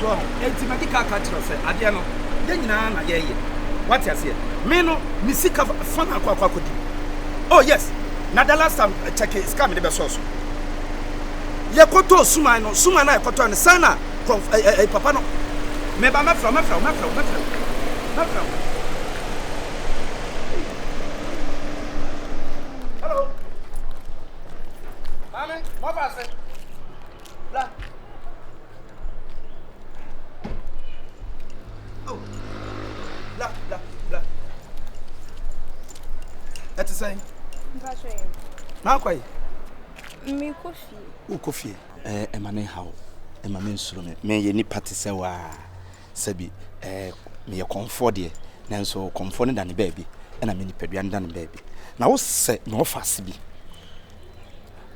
So ɔho? Enti madi ka aka akyerɛ wo sɛ adeɛ no, yɛn nyinaa na yɛreyɛ. Wate aseɛ? Me no, me sika fa na akɔ akɔ akɔdi. Oh, yes. Na the last time, kyɛke sika a mede bɛsɔɔ so. Yɛkɔtɔɔ suman no, suman no a yɛkɔtɔɔ no, sɛn na kɔnf, ɛ, ɛ, ɛ, papa no, meba mɛfrɛ wo, mɛfrɛ wo, mɛfrɛ wo, mɛfrɛ wo, mɛfrɛ wo. Hello. Maame, mɔfa ase. Bra. Oh. Bra, bra, bra. Ɛte sɛn? Maakɔ yi. Mekɔ fie. Wokɔ fie? Ɛɛ ɛma ne haw. Ɛma me nsuro me. Meyɛ nipa te sɛ waa. Sɛbi ɛɛ meyɛ kɔmfoɔ deɛ. Nanso kɔmfoɔ no da ne baabi ɛna me nipadua no da ne baabi. Na wo sɛ na ɔfa ase bi.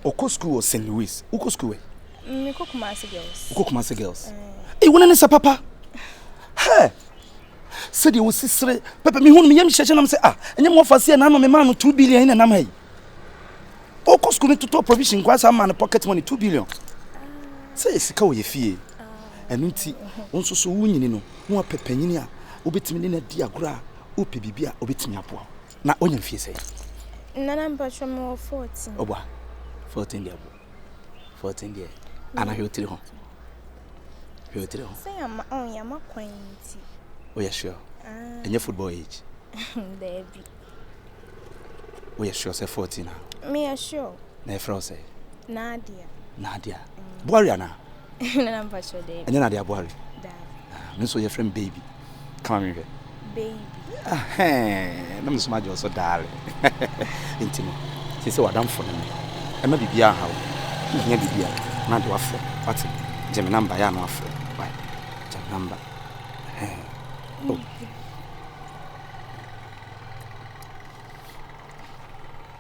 Ɔkɔ sukuu wɔ St. Louis. Wokɔ sukuu wɛ? Mekɔ Kumasi Girls. Wokɔ Kumasi Girls? Ee, wo ne ne sɛ papa. Hɛ! Sɛdeɛ wɔsi sere pɛpɛ mehu no meyam hyɛhyɛ nam sɛ ah ɛnyɛ mo ɔfa seɛ na ano memaa no 2 billion na nam ha yi. Ɔkɔ sukuu metotɔ provision nkwa saa maa no pocket money 2 billion. Sɛ yɛ sika wɔ yɛ fie. Ɛno nti wo nso so wonyini no na wapɛ panyini a wobɛtumi ne no adi agorɔ a wopɛ biribi a wobɛtumi aboa wo. Na wonya mfie sɛn? Nana mpakyɛ mewɔ 14. Ɔboa 14 deɛ bo 14 deɛ ana hwɛ otiri ho hwɛ otiri ho. Sɛ yama ɔn yama kwan nti. Woyɛ sure? Ah. Ɛnyɛ football age. Daabi. Woyɛ sure sɛ 14 a? Meyɛ sure. Na yɛfrɛ wo sɛ? Nadia. Nadia. Mm. Buhari anaa? Nana mpakyɛ daabi. Ɛnyɛ Nadia Buhari? Daabi. Ah, me nso yɛfrɛ me baby. Kama me hwɛ. Baby. Ahɛn, na me nso magye wo so darling. Nti no, sɛ sɛ w'adamfo no me. Ɛma biribiara ha wo. Wohia biribi a, na de wafrɛ. Wate? Gye me namba, yɛ a na wafrɛ. Why? Gye me namba. Ɛhɛn. Oh.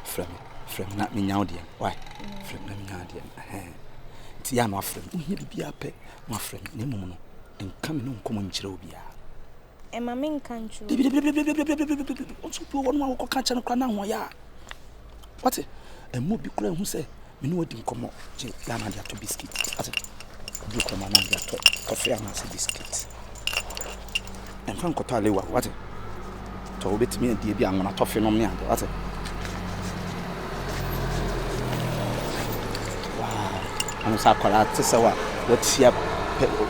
Frɛ me, frɛ me na menya wo deɛ. Why? Frɛ me na menya wo deɛ. Ɛhɛn. Nti yɛ a na wafrɛ me. Wohia biribiara pɛ na wafrɛ me. Na mmom no, nka me ne wo nkɔmmɔ nkyerɛ obiara. Ɛma me nka nkyerɛ obiara. Dabi-dabi-dabi-dabi-dabi-dabi-dabi. Wo nso bi wɔ hɔ nom a wokɔka kyerɛ no koraa na ahoɔyɛ a. Wate? Ɛmma obi koraa nhu sɛ me ne wo adi nkɔmmɔ. Gye yɛ a na ade atɔ biscuit. Wate? Obi kɔm a na ade atɔ kɔfe anaasɛ biscuit. Ɛmfa nkɔtɔ alewa. Wate? Tɔ wobɛtumi adie bi anwona tɔfe nom ne ade. Wate? Wow. Ɔno sɛ akwadaa te sɛ wa watua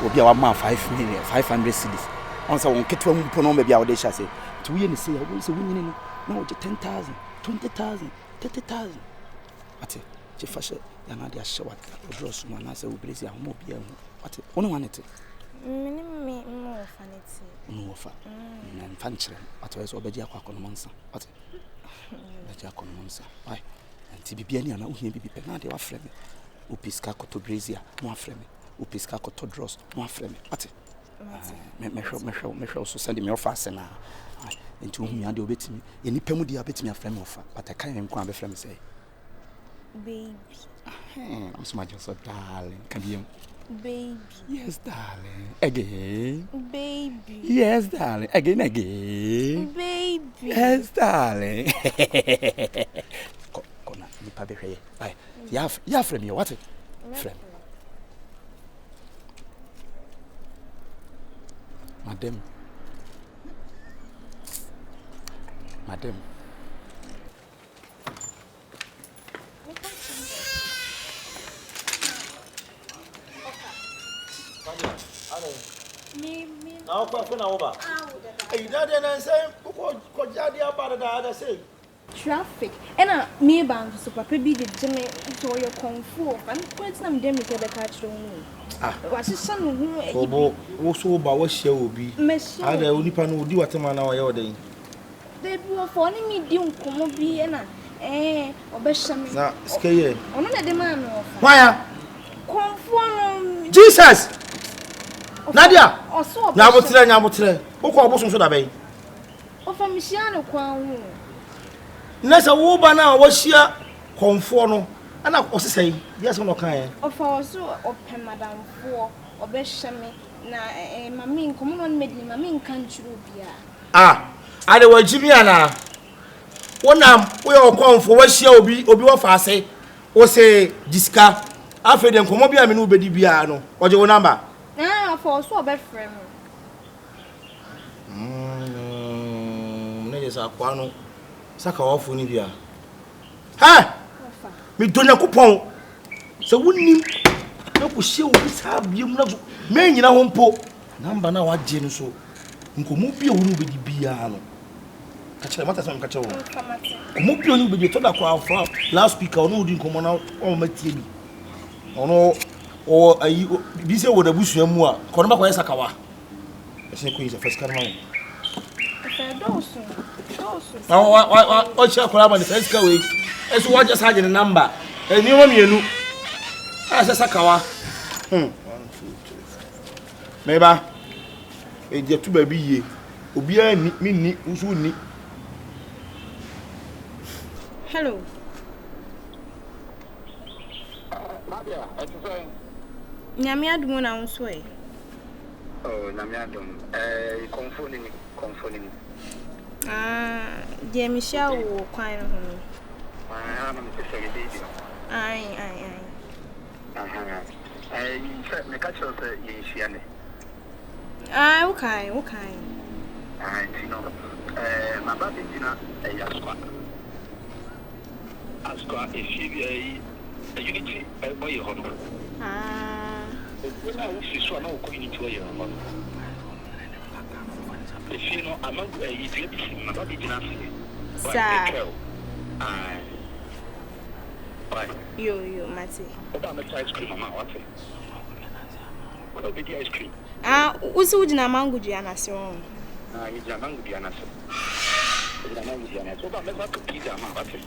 obi a wama 5 million 500 cedis. Ɔno sɛ wɔn ketewa mu mpo no baabi a wɔde hyɛ ase. Nti woyɛ ne sei a wobɛhu sɛ wonyini no na wogye 10,000, 20,000, 30,000. Wate? Gye fa hyɛ anaa de ahyɛ w'adrɔs mu anaasɛ wo brezi a wɔma obiara hu. Wate? Wo ne wane te? Me ne me wɔfa ne te. Wo ne wɔfa. Na mfa nkyerɛ no. Wate? Ɔyɛ sɛ ɔbɛgye akɔ akɔnom nsa. Wate? Bɛgye akɔnom nsa. Why? Nti biribiara ni anaa wohia biribi pɛ na adeɛ wafrɛ me. Wopɛ sika akɔtɔ brezi a na wafrɛ me. Wopɛ sika akɔtɔ drɔs na wafrɛ me. Wate? Mɛhwɛ mɛhwɛ mɛhwɛ wo so sɛdeɛ me ɔfa ase na nti wohu me adeɛ wobɛtumi yɛ nipa mu deɛ wobɛtumi afrɛ me ɔfa but ɛka yɛn nko a bɛfrɛ me sɛ baby. I'm so much so darling. Can you? Baby. Yes, darling. Again. Baby. Yes, darling. Again, again. Baby. Yes, darling. Kɔ kɔ na nipa bɛhwɛ yɛ. Ayi, yɛ afrɛ mi yɛ wate. Frɛ mi. Madam. Madam. Na wokɔ afei na woba. Eyi na deɛ na nsɛ wokɔ kɔgye adeɛ aba dadaada sei. Traffic ɛna meba nso so papa bi gyegye me sɛ ɔyɛ kɔmfoɔ ɔfa no kwan ti na mede mmirika bɛka akyerɛ wo no Ah. wahyehyɛ ne ho ayi bi. Obo wo so woba woahyia obi. Mahyia Adɛ obi. onipa no odi w'atam anaa ɔyɛ wo dɛn? Dabi wɔfa ɔne me di nkɔmmɔ bi ɛna ɛɛ ɔbɛhyɛ me. Na sika yi ɛ? Ɔno na ɛde maa me wɔfa. Hwan a? Kɔmfoɔ no. Jesus! Nadia! Ɔso ɔbɛhyɛ. Nyabotrɛ nyabotrɛ wokɔ ɔbosom so da bɛn? Ɔfa mehyia no kwan ho. Nnɛ sɛ wo ba no a wahyia kɔmfoɔ no ɛna ɔse sɛn? Deɛ asɛm na ɔkaeɛ? Ɔfa ɔso ɔpɛ madamfoɔ ɔbɛhyɛ me na ɛɛ ma me nkɔmmɔ na ɔne me di no ma me nka nkyerɛ obiara. Ah ade wagyi me anaa? Wonam woyɛ ɔkɔmfoɔ wahyia obi obi wɔ faase wose gye sika afei deɛ nkɔmmɔ bi a me ne wo bɛdi biara no ɔgye wo number. Ah. Ɔfa ɔso ɔbɛfrɛ me. Mm, ne yɛ sɛ akoa no sakawafo no bi a. Hɛ! Medɔ Nyankopɔn sɛ wonim na kɔhyia obi saa biam na so mɛnyina ho mpo namba no a wagye no so nkɔmmɔ bi a wo ne wobɛdi biara no ka kyerɛ mata sɛ meka kyerɛ wo nkɔmmɔ bi a wo ne wobɛdi ɛtɔ da koraa fa loud speaker ɔne wodi nkɔmmɔ na ɔma tie bi ɔno ɔwɔ ayi bi sɛ wɔ n'abusua mu a kɔ no bakɔyɛ sakawa Ɛsɛ kɔ yi sɛ fɛsika no ma wo. Na wa wa wa ɔkyerɛ akwadaa ama ne saa sika wei. Ɛso wagye saa agye ne namba. Nneɛma mmienu. A ɛsɛ sakawa. Hmm. Meba. Ɛdi ato baabi yie. Obiara nni, menni, wo nso wonni. Hello. Nadia, ɛte sɛn? Nyame adom na wo nso ɛ? Oh, Nyame adom. Eh, kɔmfoɔ no ni, kɔmfoɔ no ni. Ah, deɛ mehyia wo wɔ kwan no ho no. Ah, na mete sɛ me baby no. Ae, ae, ae. Aha. Eh, sɛ meka kyerɛ sɛ yɛnhyia nɛ. Ah, wo kae, wo kae. Ah, nti no, eh, maba bɛgyina ɛyɛ askwa. Askwa efie bi ɛyi. Unity ɔyɛ hɔ no. Efie no a wofiri so a na wokɔ Unity ɔyɛ hɔ no. Efie no ama ɛyi dua bi si mu maba bɛgyina aseɛ. Saa. Why o. Ae. Why. Yo yo mate. Woba mɛtɔ ice cream ama wate. Woba bɛdi ice cream. Ah, wosi wogyina mango dua no ase wɔn. Ah, megyina mango dua no ase. Megyina mango dua no ase. Woba mɛkɔ atɔ pizza ama wate.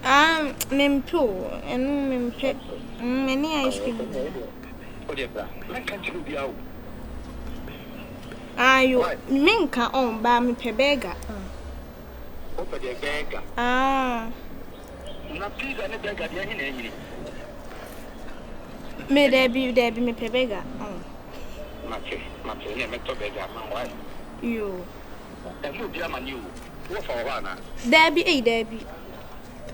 Ah, mempɛ o, ɛno mempɛ. Mm, m'ani ice cream. Wodeɛ bra, menka nkyerɛ obiara o. Ah, yo, menka ɔn, ba mepɛ burger. Wopɛ deɛ burger? Ah. Na pizza ne burger deɛ ɛhe na ɛnyini? Me daabi, daabi, mepɛ burger. Oh. Mate, mate, ɛneɛ mɛtɔ burger ama wo, why? Yo. Ɛmmɔ obi amaneɛ o. Wo wɔfa wɔ hɔ anaa? Daabi ei daabi.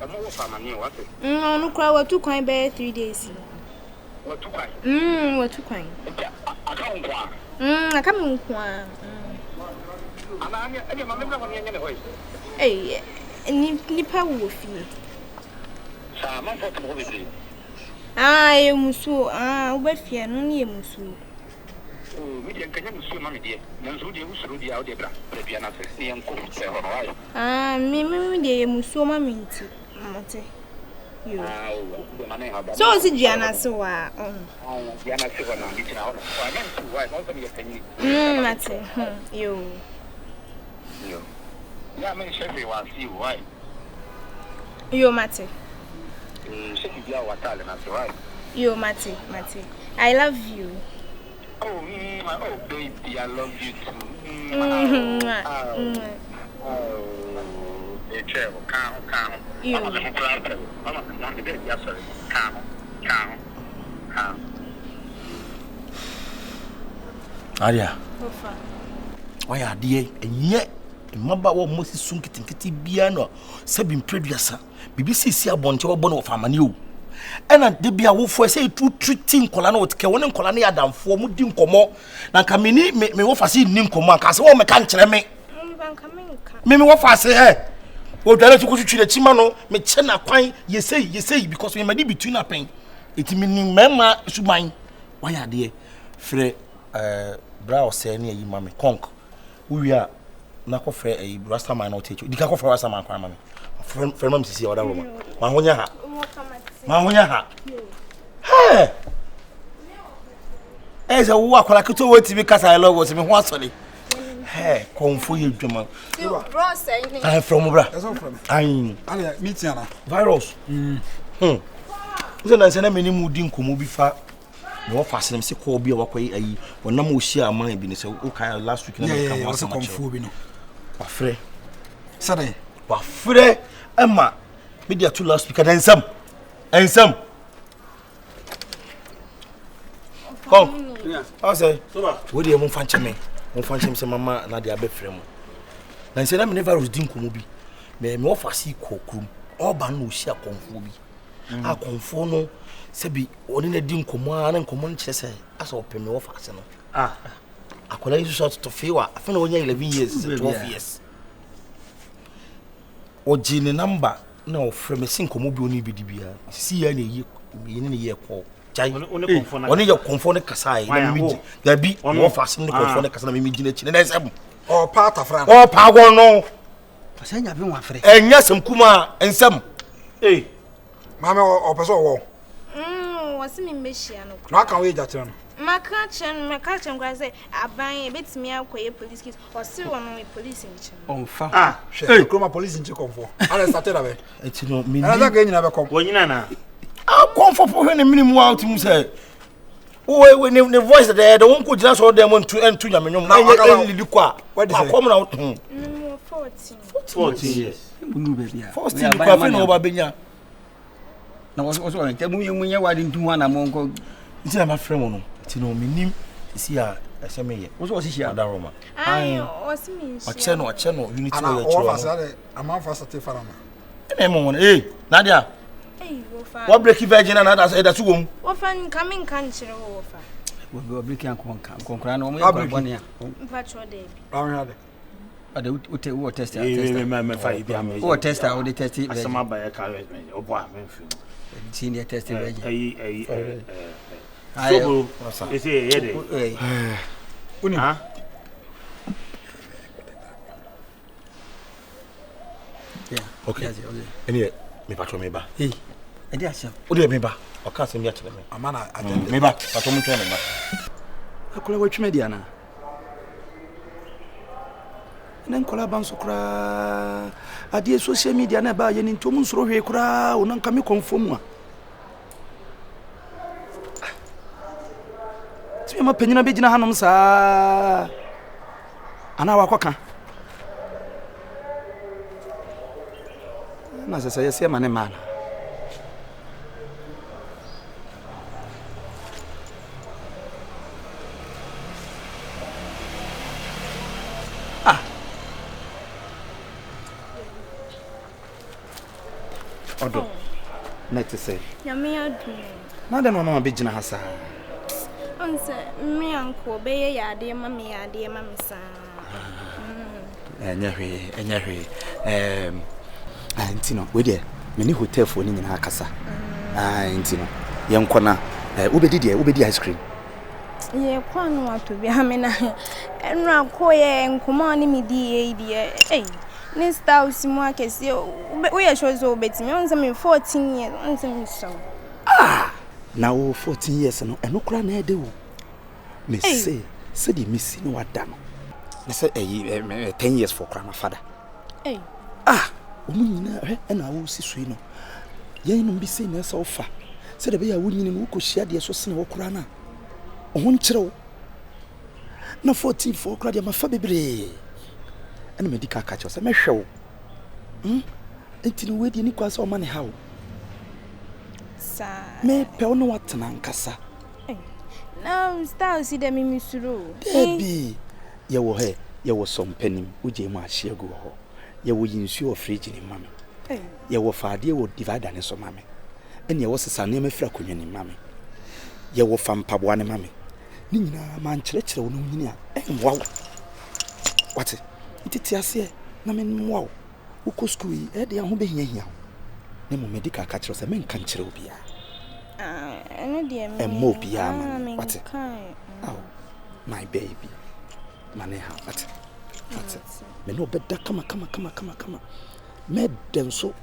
Ɛmmɔ wo wɔfa amaneɛ o, wate? Mm, ɔno koraa watu kwan bɛyɛ 3 days ni. Watu kwan? Mm, watu kwan. Nti aka wo nko ara? Mm, aka me nko ara. Mm. Anaa ɛneɛ ɛneɛ ma memmra hɔ na yɛnyɛ ne hɔ yi. Ei, nipa wɔ fie. Saa, amanfoɔ te mo hɔ bebree. Ah, ɛyɛ musuo. Ah, woba fie no ne yɛ musuo. Oh, me deɛ nka nyɛ musuo ma me deɛ, nanso wo deɛ wosuro deɛ a, wo deɛ bra, bra dua no ase na yɛnkɔ hɔ no, why? Ah, me deɛ yɛ musuo ma me nti, mate. Yo. Ah, oh, deɛ ma ne ha ba. So wo si dua no ase wɔ a, oh. Ah, dua no ase hɔ no, megyina hɔ no. Why, mɛntu, why, ma wo sɛ meyɛ panyini. Mate, yo. Yo. Yɛ a menhyɛ hwee wɔ ase o, why? Yo, mate. Nhyɛ biribiara wɔ w'ataade no ase, why? Yo, mate, mate. I love you. Oh, oh, baby, I love you too. Oh, oh, oh, ka ho, ka ho. Yo. Mama me ho koraa pɛ. Mama me ho, me baabi asɔre. Ka ho, ka ho, ka ho. Aria. Ofa. Wayɛ adeɛ ɛnyɛ mmabaawa a wɔsi so nketenkete biara na sɛbi mprɛduasa biribi sisi abɔnten wɔbɔ no wɔfa amane o ɛna de bi awofoɔ sɛ etu ti nkɔla no wɔte wɔne nkɔla no yɛ adamfoɔ mo di nkɔmɔ na nka me ni me me wɔfa se nni nkɔmɔ anka sɛ wɔn mɛka nkyerɛ me me wɔfa se ɛ wɔdwane so kɔtwitwi n'akyi ma no mekyɛ n'akwan yɛsei yɛsei because me ma di between apɛn eti me ni mmarima suban wayɛ adeɛ frɛ bra ɔsɛɛ ne ayi ma me kɔnk wowie a na kɔfrɛ ayi rastaman na ɔte akyi di ka kɔfrɛ rastaman kwan ma me frɛ ma me sisi a ɔda roma ma ho nyɛ ha ma ho nyɛ ha hɛɛ ɛyɛ sɛ wo akwara ketewa wɔtumi kasa I love you me ho asɔre hɛɛ kɔnfo yɛ dwuma ayi frɛ mo bra ayi virus wosɛ nansɛ na me ne mu di nkɔmmɔ bi fa na wɔfa asɛm sɛ kɔɔ bi a wakɔyɛ ayi wɔnam ɔhyia aman bi no sɛ wokae last week na meka ho asɛm akyerɛ wafrɛ sɛdɛn wafrɛ ɛma mede ato last week na nsɛm nsɛm kɔn ɔsɛ wo deɛ momfa nkyɛ me momfa nkyɛ me sɛ mama na deɛ abɛfrɛ mu na nsɛ na mene virus di nkɔmmɔ bi me wɔfa ase kɔ kurom ɔba no na ɔhyia kɔmfoɔ bi. Akɔmfoɔ no. Sɛbi ɔne no adi nkɔmmɔ ara na nkɔmmɔ no kyerɛ sɛ asɛ ɔpɛ me wɔfa ase no. Ah. Akwadaa yi nso ɔtoto fewa afei na ɔnya 11 years sɛ 12 years. Ɔgye ne namba na ɔfrɛ me se nkɔmmɔ bi ɔne bi di biara. Sisi yɛ na ɛyi yɛne ne yɛ kɔɔ. Gyae. Ɔne yɛ kɔnfɔ ne kasa yi na mimi gyi. Dabi wɔfa asɛm ne kɔnfɔ ne kasa na mimi gyina akyi ne nan sɛm. Ɔpa atafra. Ɔpa agorɔ no. Ɔsɛ nya bi wɔn afrɛ. Ɛnyɛ asɛm kumaa nsɛm. Ee. Maame ɔpɛ sɛ ɔwɔ. Mm, wɔsi mi mbɛhyia no. Na aka wo yɛ gya kyerɛ no. Maka kyerɛ no, maka kyerɛ no koraa sɛ aban ebetumi akɔyɛ police case. Ɔse wɔn no police nkyɛn. Ɔnfa. Ah, hwɛ kuroma police nkye kɔnfoɔ. Ana sate da bɛ. Eti no mi ni. Ɛna sɛ nyina bɛkɔm. Wɔn nyina na. Ah, kɔnfɔ po hwɛ ne mini mu a ɔte mu sɛ. Wo we ne ne voice dɛ dɛ wɔn ko gyina sɔrɔ dɛm ntu ntu nyame nwom. Ɛnyɛ ɛnlidi kɔ a. Akɔm na ho. Mm, 14. 14 years. 14 kɔ afei na ɔba benya. Na wɔsɔ wɔsɔ wɔn nkyɛn mu yɛ mu yɛ wadi ntu ho anamɔ nkɔ. Nti na ma frɛ wɔn no nti na wɔn nim sisi a ɛsɛ mi yɛ. Wɔsɔ wɔsi hyia. Adaroma. Ayi ɔsi mi nhyia. Ɔkyɛ no ɔkyɛ no unity Ana wɔ yɛ ɔwɔ kyerɛ fa wɔn. sɛ amanfo asate fara ma. Ɛna ɛmu wɔn ee Nadia. Eyi wɔfa. Wɔ breki virgin na na ɛda so wɔ mu. Wɔfa nka mi nka nkyerɛ wɔ wɔfa. Wɔ breki ankɔ nka nkɔnkora no wɔn yɛ nkɔnkɔn bɔne a. Mpa kyerɛ dɛbi. Báwo ni Ɔde wo te wɔ test a test. Wɔ test a wode test virgin. Asɛm aba yɛ ka ɔbɔ a memfi mu. Ti ne test virgin. Ɛyi ɛyi ɛɛ. Sobolo ɛsɛ yɛ dɛ. Woni. Okay. Ɛne mepatwɔ meba. Ɛde asɛm. Wode meba. Ɔka asɛm bi akyerɛ me. Ama na agenda. Meba. Patwɔ mo twɛn meba. Akora watwuma di anaa? Ne nkwadaa ba nso koraa adeɛ social media na ɛbaa yɛ ne nti ɔmo nsoro hwee koraa o na nka me kɔnfɔ mu a tumi ma panyina bɛgyina hanom saa anaa wakɔka na sɛ sɛ yɛsɛ ma ne mmaa no Ah. Ɔdɔ. Na ɛte sɛ. Nyame adum. Na adɛn na ɔma bɛgyina ha saa? Ɔn sɛ me anko ɔbɛyɛ yɛ adeɛ ma me yɛ adeɛ ma me saa. Ɛnyɛ hwee, ɛnyɛ hwee. Ɛɛm, nti no, wei deɛ, me ne hotelfoɔ no nyinaa kasa. Ah, nti no, yɛnkɔ na wobɛdi deɛ, wobɛdi ice cream. Yɛkɔ a na watɔ bi ame na ɛnora kɔyɛ nkɔmmɔ a ɔne me di yɛ yi deɛ, ei, ne styles mu akɛseɛ, woyɛ sure sɛ wobɛtumi, ɔn sɛ me 14 years, ɔn sɛ mesɔ. Ah, na wo 14 years no, ɛno koraa na ɛde wo. Mese sɛdeɛ mesi ne wada no ne sɛ ɛyi 10 years for koraa mafa da. Ah, wɔn nyinaa hwɛ ɛna wosi so yi no. Yɛn nom bi sei na ɛsɛ wofa sɛdeɛ ɛbɛyɛ a wonyini no wokɔhyia deɛ so sene wɔ koraa no a wo ho nkyerɛ wo. Na 14 foɔ koraa deɛ mafa bebree. Ɛna madi ka aka kyerɛ sɛ mɛhwɛ wo. Hmm? Nti no wei deɛ ni kwan sɛ ɔma ne ha wo. Mepɛ wo ne woatena ankasa. Na style si dɛ me mesuro o. Dabi, yɛwɔ hɛ, yɛwɔ sɔmpɛ nim, wogyae mu ahye agu wɔ hɔ. Yɛwɔ yi nsuo wɔ fridge nim ma me. Yɛwɔ fa adeɛ wɔ divider ne so ma me. Ɛne yɛwɔ sesa nneɛma firi akonnwa nim ma me. Yɛwɔ fa mpaboa ne ma me. Ne nyinaa mankyerɛkyerɛ wo na wonyini a, ɛmmoa wo. Wate? Nti te aseɛ na memmoa wo. Wokɔ sukuu yi, ɛyɛ den a ho bɛhiahia wo. Na mmom madi kan aka akyerɛ wo sɛ menka nkyerɛ obiara. Ɛmmɔ obiara amanneɛ. Wate? Ao, my baby. Ma ne ha. Wate? Wate? Me ne wo bɛda kama kama kama kama kama. Mɛdɛ nso.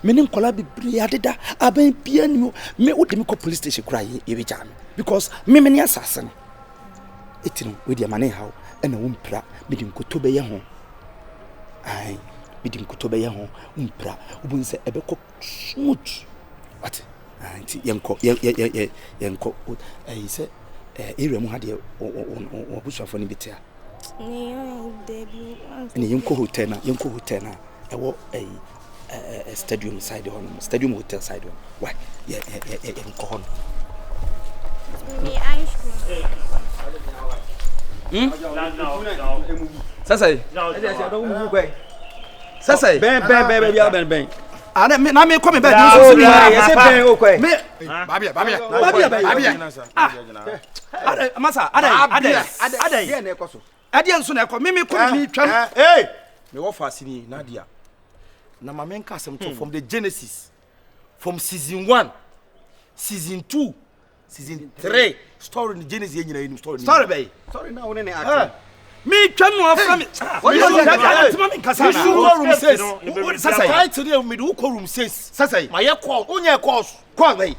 Me ne nkwadaa bebree adeda. Abɛn biara ni me wode me kɔ police station koraa yɛbɛgyaa me because me me ne asase no. Eti no, wei deɛ ma ne nhaw ɛna wo mpira mede nkoto bɛyɛ ho. Ae, mede nkuto bɛyɛ ho, wompira. Wobɛhu sɛ ɛbɛkɔ smooth. Wate? Ae, nti yɛnkɔ, yɛ, yɛ, yɛ, yɛ, yɛnkɔ. Ɛyi sɛ, eh, area mu ha deɛ, wɔn abusuafoɔ no bi te a. Ɛne yɛnkɔ hotel na, yɛnkɔ hotel na, ɛwɔ ɛyi, eh, stadium side hɔ nom, stadium hotel side hɔ. Wa, yɛ, yɛ, yɛ, yɛnkɔ hɔ nom. Me ice cream. Hmm? Sasa yi. Sasa yi. Bɛn bɛn bɛn bɛn bɛn bɛn. Ana me na me kɔ me baabi nso sɛ me yɛsɛ bɛn o kɔɛ. Me Babia babia. Babia bɛn. Babia. Ah. Ada masa ada ada ada. Deɛ na ɛkɔ so. Ɛdeɛ nso na ɛkɔ me me kɔ me twam. Hey. Me wɔ fa asini Nadia. Na ma me nka asɛm to from the Genesis from season 1 season 2 season 3 story ni Genesis yɛ nyina yɛ nim story. Story bɛyi. Story na wo ne ne act. Me twam no afra me. Ntoma me nkasa na. Misu kɔ room 6. Sasa yi. Title yɛ mi de wo kɔ room 6. Sasa yi. Ma yɛ call. Wonyɛ calls. Call bɛyi.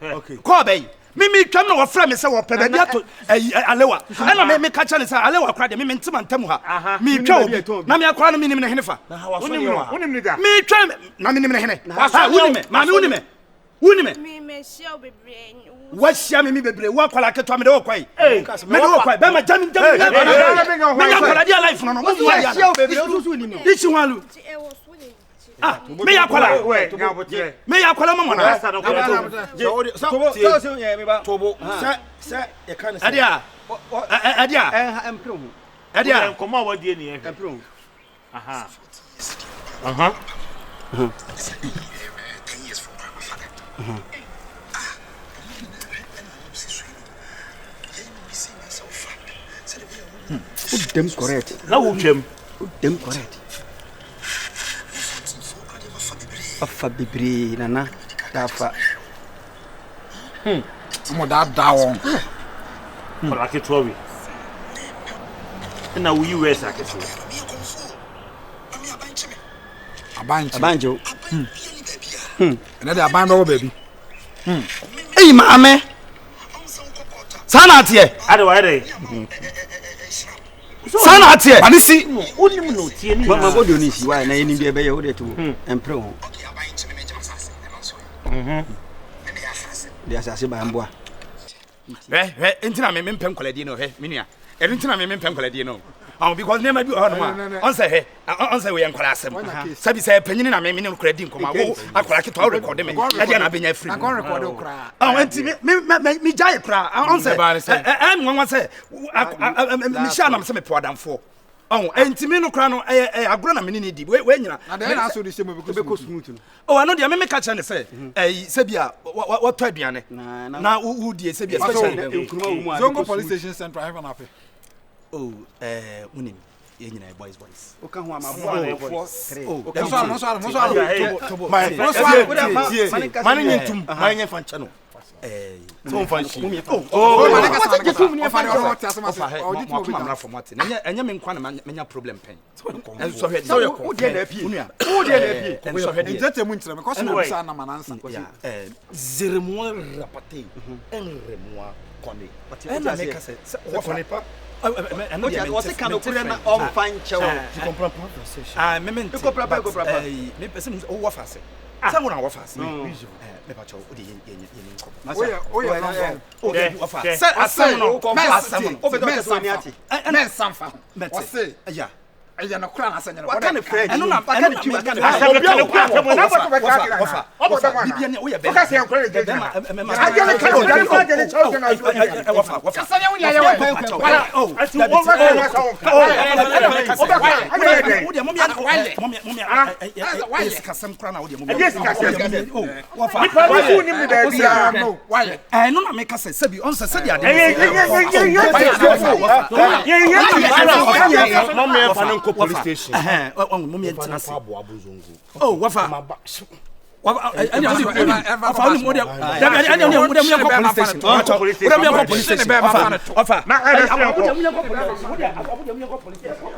Okay. Call bɛyi. Me me twam na wɔfrɛ me sɛ wɔpɛ baabi ato ayi alewa. Ɛna me me ka kyerɛ ne sɛ alewa kora deɛ me me ntema ntam ha. Me twa obi. Na me akora no me nim ne hene fa. Wonim ne da. Me twa na me nim ne hene. Ha wonim me. Maame wonim me. Wonim me. Me me hyia wo bebree. Wahyia me me bebree. Wo akwala ketewa me de wo kɔe. Me de wo kɔe. Bɛma gya me gya me. Me nya akwala dia life no no. Mo mu adia. Hyia wo bebree o susu nim no. Ichi hwalu. Ah, me ya akwala. Me ya akwala mo na. Tobo sɛ sɛ yɛ me ba. Tobo sɛ sɛ yɛ ka ne sɛ. Ɛdia. Ɛdia. Ɛha ɛmpere ho. Ɛdia. Nkɔmɔ a wadie ni ɛhwɛ. Ɛmpere ho. Aha. Aha. Wo dem correct. Na wo twam. Wo dem correct. Afa bebree nana dafa. Mo da da wɔn. Kɔla ketewa wi. Ɛna woyi wɛs akɛseɛ. Aban nkye. Aban gye wo. Ɛnɛ de aban bɛwɔ baabi. Eyi maame. Saa na ateɛ. Ade wayɛ dɛ. Saa na ateɛ. Mane si. Wonim na otie ne Ma ma nyinaa. bɔdɔ ni si wa na yɛnim deɛ ɛbɛyɛ wo de to ɛmpere ho. De asase ba mboa. Hwɛ hwɛ nti na me me mpɛ nkwaladie no hwɛ me nua ɛno nti na me me mpɛ nkwaladie no ɔn because nneɛma bi wɔ hɔ nom a ɔn sɛ hwɛ ɔn sɛ wɔyɛ nkwadaa asɛm sɛbi sɛ panyini na me me ne nkwadaa di nkɔmɔ a wo akwadaa ketewa wo rekɔde me ɛdeɛ na abɛnya afiri mu ɔn nti me me me me gya yɛ koraa ɔn sɛ ɛ ɛ nwanwa sɛ me hyɛ anam sɛ me pɔ adamfoɔ ɔn nti me no koraa no ɛyɛ ɛyɛ agorɔ na me ne ne di wei wei nyina Na deɛ na aso de hyɛ mu Ɛbɛkɔ smooth no. Oh, ɛno deɛ meme ka kyerɛ ne sɛ ɛyi sɛ bi a wɔtɔ aduane na wodie sɛ bi especially Nkuruma wɔ mu a. Zongo police station central heaven afe. Oh, ɛɛ wonim yɛn nyinaa yɛ boys boys. Woka ho ama boa four three. Oh, Mo so ano mo so ano mo so ano. Tobo Ma Mo so ano. tie tie. Ma ne nye ntum. Ma ne nye fa nkyɛ no. ɛɛ Sɛ wɔmfa nhyi. Oh, ma ne kasa ma ne kasa. Ɔfa de ɔno ɔte asɛm ase. ɔfa hɛ Ɔgye mo tuma akoma obi mmra fam ate na ɛnyɛ ɛnyɛ me nkwa na menya problem pɛn. Ɛnsɔhwɛ Sɛ wo deɛ na apie. Wo deɛ na apie. Ɛnsɔhwɛ deɛ. Nkyɛnkyɛn mu nkyerɛ me kɔsɔ na obi sa anam anansa. Ya ɛɛ Zeremua rapate. Ɛnremua kɔne. ɛna meka sɛ sɛ wɔfa pa. ɛno deɛ Wɔse ka nokorɛ na ɔmfa nkyɛ wo. Tu comprends pas français. Ah, me mente. Ekɔ pra pa, ekɔ pra pa. Me pɛ sɛ wowɔ fa ase. Sɛ wo na wɔ fa ase. Mepa kyɛw, wode yɛn yɛn yɛn nkɔmmɔ. Woyɛ woyɛ nɔnfɔn. Oh, wɔfa. Sɛ asɛm no, asɛm no. Wopɛ sɛ ɔkyɛ sɛ w'ani ate. Mɛnsa nfa ho. Mɛte. Ɔse Ya. ɛyɛ no kora na asɛ nyɛ no. Waka ne French. Ɛno na Waka ne Twi, waka ne French. Asɛm no ka ne kura asɛm no na Wɔfa Wɔfa, wɔfa, wɔfa. Bibia ne woyɛ bɛrima. Woka sɛ yɛn kora ne gyina Bɛrima, ha. mɛma. Agye ne ka ne gyina ha. Agye ne kyɛw gyina ha. Wɔfa, wɔfa. Kasa ne wo nyɛ yɛ wɔ. Wala. Oh, Ati wɔn bɛ kɛ na sɛ wɔn ka. Nipa bi fu nim ne baabi a. No, wayɛ. Ɛno na meka sɛ sɛbi ɔnsɛ sɛbi ade Ɛyɛ yɛ yɛ yɛ yɛ yɛ Ma me fa ne nkɔ police station. Mumia ntena ase. Aboa bo zongo. Oh, wafa. Wafa ɛni ɛni wafa ɔni mu de dabi ɛni ɛni ɛni mu yɛ kɔ police station. Wode mu yɛ kɔ police station. Wafa wafa. Na ɛbɛ sɛ nkɔ. Wode mu yɛ kɔ police station.